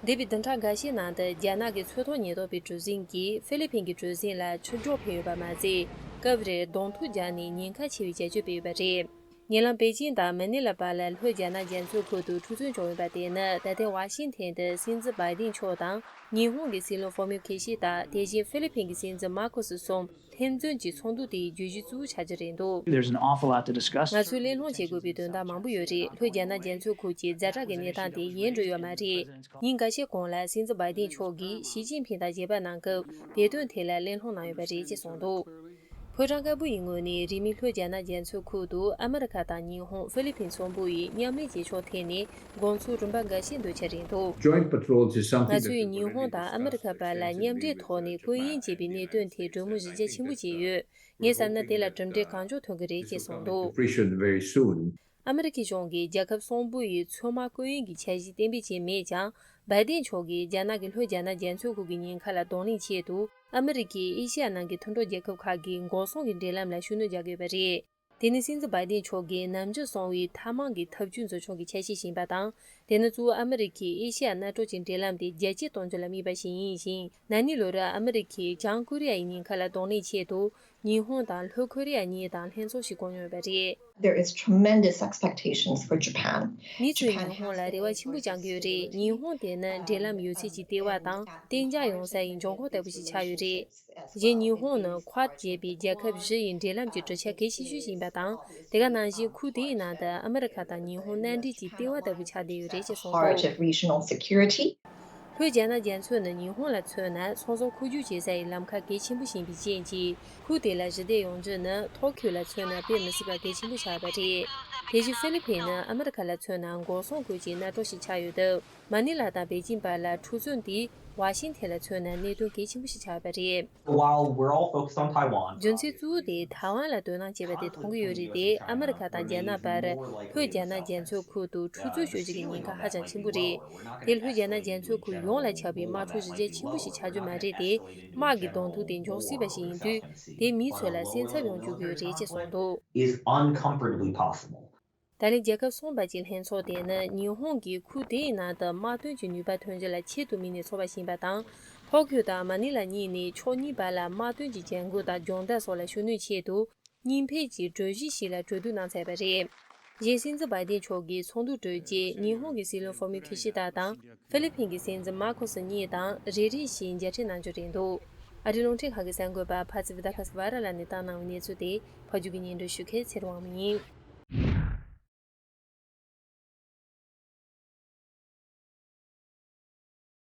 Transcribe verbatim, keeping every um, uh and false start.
འདས་པའི་བདུན་ཕྲག་འགའ་ཤས་ནང་དུ་རྒྱ་ནག་གི་ཚོང་ཐོག་ཉེན་རྟོག་པའི་གྲུ་གཟིངས་ཀྱིས་ཧྥི་ལི་ཕིན་གྱི་གྲུ་གཟིངས་ལ་ཆུ་སྒྲོག་འཕེན་ཡོད་པ་མ་ཟད། སྐབས་རེར་གདོང་ཐུག་བརྒྱབ་ནས་ཉེན་ཁ་ཆེ་བའི་བྱ་སྤྱོད་སྤེལ་ཡོད་པ་རེད། ཉེ་ལམ་པེ་ཅིང་དང་མ་ནི་ལ་བར་ལ་ལྷོ་རྒྱ་ནག་རྒྱ་མཚོའི་ཁུལ་དུ་འཁྲུག་རྩོད་བྱུང་ཡོད་པ་དེ་ནི་ད་ཐེངས་ཝ་ཤིང་ཐན་དུ་སྲིད་འཛིན་བྷའི་ཏིན་མཆོག་དང་ཉི་ཧོང་གི་སྲིད་བློན་ཧྥོ་མིའོ་ཁི་ཤི་ད། དེ་བཞིན་ཧྥི་ལི་ཕིན་གྱི་སྲིད་འཛིན་མར་ཁོ་སི་གསུམ་ལྷན་འཛོམས་ཀྱི་ཚོགས་འདུ་དེའི་བརྗོད་གཞི་གཙོ་བོ་ཆགས་ཀྱི་རེད་འདུག There's an awful lot to discuss. ང་ཚོས་གླེང་སློང་བྱེད་དགོས་པའི་དོན་དག་མང་པོ་ཡོད་རེད། ལྷོ་རྒྱ་ནག་རྒྱ་མཚོའི་ཁུལ་གྱི་ཛ་དྲག་གི་གནས་སྟངས་དེ་ཡལ་འགྲོ་ཡོད་མ་རེད། ཉིན་འགའ་ཤས་གོང་ལ་སྲིད་འཛིན་བྷའི་ཏིན་མཆོག་གིས་ཞི་ཅིན་ཕིང་དང་མཇལ་བ་གནང་སྐབས་དེ་དོན་ཐད་ལ་གླེང་སློང་གནང་ཡོད་པ་རེད་ཅེས་གསུངས་འདུག་ཕོ་བྲང་དཀར་པོ་ཡི་ངོས་ནས་རིང་མིན་ལྷོ་རྒྱ་ནག་རྒྱ་མཚོའི་ཁུལ་དུ་ཨ་མི་རི་ཁ་དང་ཉི་ཧོང་ཧྥི་ལི་ཕིན་ཚོང་པ་ཡིས་མཉམ་ལས་བྱེད་ཕྱོགས་ཐད་ནས་དགོངས་ཚུལ་རིམ་པ་འགའ་ཤས་འདོན་འཆར་ཡིན་འདུག Joint patrols is something ང་ཚོས་ཉི་ཧོང་དང་ཨ་མི་རི་ཁ་བར་ལ་མཉམ་འབྲེལ་ཐོག་ནས་སྐུ་ཡོན་བྱེད་པའི་གནད་དོན་ཐད་གྲོས་མོལ་གཞི་རྒྱ་ཆེན་པོ་བྱས་ཡོད། ངས་བསམ་ན་དེ་ལ་གྲུབ་འབྲས་གང་མགྱོགས་ཐོན་གྱི་རེད་ཅེས་གསུངས་འདུག Appreciate very soon. ཨ་མི་རི་ཁའི་གཞུང་གིས་རྒྱལ་ཁབ་གསུམ་པོ་ཡི་མཚོ་དམག་སྐུ་ཡོན་གྱི་འཆར་གཞི་གཏན་འབེབས་བྱས་མེད་ཀྱང་། བྷའི་ཏིན་མཆོག་གིས་རྒྱ་ནག་གིས་ལྷོ་རྒྱ་ནག་རྒྱ་མཚོའི་ཁུལ་གྱི་ཉེན་ཁ་ལ་གདོང་ལེན་ཆེད་དུ་ཨ་མི་རི་ཁས་ཨེ་ཤེ་ཡ་ནང་གི་མཐུན་གྲོགས་རྒྱལ་ཁབ་ཁག་གི་འགོག་སྲུང་གི་འབྲེལ་ལམ་ལ་ཤུགས་སྣོན་རྒྱག་གི་ཡོད་པ་རེད། དེ་ནི་སྲིད་འཛིན་བྷའི་ཏིན་མཆོག་གིས་ནམ་རྒྱུན་གསུང་བའི་ཐབས་མང་གི་ཐབས་ཇུས་འཛིན་སྐྱོང་གི་ཆ་ཤས་ཤིག་ཡིན་པ་དང་། དེ་ནི་གཙོ་བོ་ཨ་མི་རི་ཁས་ཨེ་ཤེ་ཡ་མནའ་གྲོགས་ཀྱི་འབྲེལ་ལམ་དེ་རྒྱ་སྐྱེད་གཏོང་རྒྱུ་ལ་དམིགས་པ་ཞིག་ཡིན་ཞིང་། ན་ནིང་ལོ་རུ་ཨ་མི་རི་ཁས་བྱང་ཀོ་རི་ཡ་ཡི་ཉེན་ཁ་ལ་གདོང་ལེན་ཆེད་དུ། ཉི་ཧོང་དང་ལྷོ་ཀོ་རི་ཡ་གཉིས་དང་ལྷན་ཚོགས་ཤིག་བསྐོང་མྱོང་ཡོད་པ་རེད། There is tremendous expectations for Japan. མི་ཚོས་ཉི་ཧོང་ལ་རེ་བ་ཆེན་པོ་བཅང་གི་ཡོད་རེད། ཉི་ཧོང་དེ་ནི་འབྲེལ་ལམ་ཡོད་ཚད་ཀྱི་ལྟེ་བ་དང་གཏན་འཇགས་ཡོང་ས་ཡི་འབྱུང་ཁུངས་ལྟ་བུ་ཞིག་ཆགས་ཡོད་རེད། གཞན་ཉི་ཧོང་ནི་ཁུཌ་ཅེས་པའི་རྒྱལ་ཁབ་བཞི་ཡི་འབྲེལ་ལམ་གྱི་གྲུ་ཆ་གལ་ཆེ་ཤོས་ཤིག་ཡིན་པ་དང་། དེ་ག་ནང་བཞིན་ཁུལ་དེའི་ནང་དུ་ཨ་མི་རི་ཁ་དང་ཉི་ཧོང་མནའ་འབྲེལ་གྱི་ལྟེ་བ་ལྟ་བུ་ཆགས་བསྡད་ཡོད་རེད་ཅེས་གསུངས་འདུག Part of regional security. ལྷོ་རྒྱ་ནག་རྒྱ་མཚོ་ནི་ཉི་ཧོང་ལ་མཚོན་ན་ཚོང་ཟོག་འཁོར་རྒྱུག་བྱེད་ས་ཡི་ལམ་ཁ་གལ་ཆེན་པོ་ཞིག་ཡིན་པའི་རྐྱེན་གྱིས། ཁུལ་དེ་ལ་ཞི་བདེ་ཡོང་རྒྱུ་ནི་ཏོ་ཀིའོ་ལ་མཚོན་ན་དཔེ་མི་སྲིད་པ་གལ་ཆེན་པོ་ཆགས་པ་རེད། དེ་བཞིན་ཧྥི་ལི་ཕིན་ནི་ཨ་མི་རི་ཁ་ལ་མཚོན་ན་འགོག་སྲུང་ཁུལ་གྱི་མནའ་གྲོགས་ཤིག་ཆགས་ཡོད་སྟབས། མ་ནི་ལ་དང་པེ་ཅིང་བར་ལ་འཁྲུག་རྩོད་འདིས་ཝ་ཤིང་ཐན་ལ་མཚོན་ན་གནད་དོན་གལ་ཆེན་པོ་ཞིག་ཆགས་པ་རེད། While we're all focused on Taiwan, རྒྱུ་མཚན་གཙོ་བོ་དེ་ཐའེ་ཝན་ལ་དོ་སྣང་བྱེད་པ་དེ་མཐོང་གི་ཡོད་རེད་དེ། ཨ་མི་རི་ཁ་དང་རྒྱ་ནག་བར་ལྷོ་རྒྱ་ནག་རྒྱ་མཚོའི་ཁུལ་དུ་འཁྲུག་རྩོད་ཤོད་རྒྱུ་གི་ཉེན་ཁ་ཧ་ཅང་ཆེན་པོ་རེད། དེ་ལྷོ་རྒྱ་ནག་རྒྱ་མཚོའི་ཁུལ་ཡོངས་ལ་ཁྱབ་པའི་དམག་འཁྲུག་གཞི་རྒྱ་ཆེན་པོ་ཞིག་ཆགས་རྒྱུ་མ་རེད་དེ། དམག་གི་གདོང་ཐུག་དེ་འབྱུང་སྲིད་པ་ཞིག་ཡིན་དུས། དེ་མིའི་ཚོ་ལ་སེམས་འཚབ་ཡོང་བཅུག་གི་ཡོད་རེད་ཅེས་གསུངས་འདུག Is uncomfortably possible. ད་ལན་རྒྱལ་ཁབ་གསུམ་པ་གྱི་ལྷན་ཚོགས་དེ་ནི་ཉི་ཧོང་གིས་ཁུལ་དེའི་ནང་དུ་དམག་དོན་གྱི་ནུས་པ་ཐོན་རྒྱུ་ལ་ཆེད་དུ་དམིགས་ནས་འཚོགས་པ་ཞིག་ཡིན་པ་དང་། ཏོ་ཀིའོ་དང་མ་ནི་ལ་གཉིས་ནས་ཕྱོགས་གཉིས་བར་ལ་དམག་དོན་གྱི་བྱ་འགུལ་དང་སྦྱོང་བརྡར་སོགས་ལ་ཤུགས་སྣོན་ཆེད་དུ། གཉིས་ཕན་གྱི་གྲོས་གཞི་ཞིག་ལ་གྲོས་བསྡུར་གནང་ཚར་བ་རེད། གཞན་སྲིད་འཛིན་བྷའི་ཏིན་མཆོག་གིས་ཚོགས་འདུ་གྲོལ་རྗེས་ཉི་ཧོང་གི་སྲིད་བློན་ཧྥོ་མིའོ་ཁི་ཤི་ད་དང་། ཧྥི་ལི་ཕིན་གྱི་སྲིད་འཛིན་མར་ཁོ་སི་གཉིས་དང་རེ་རེ་བཞིན་མཇལ་འཕྲད་གནང་རྒྱུ་རེད་འདུག་ཨ་རིའི་རླུང་འཕྲིན་ཁང་གི་གསར་འགོད་པ་ཕ་སི་བི་ད་ཁ་སི་ཝ་ར་ལ་ནས་བཏང་གནང་བའི་གནས་ཚུལ་དེ་ཕབ་སྒྱུར་གྱིས་སྙན་སྒྲོན་ཞུ་མཁན་ཚེ་རིང་དབང་མོ་ཡིན།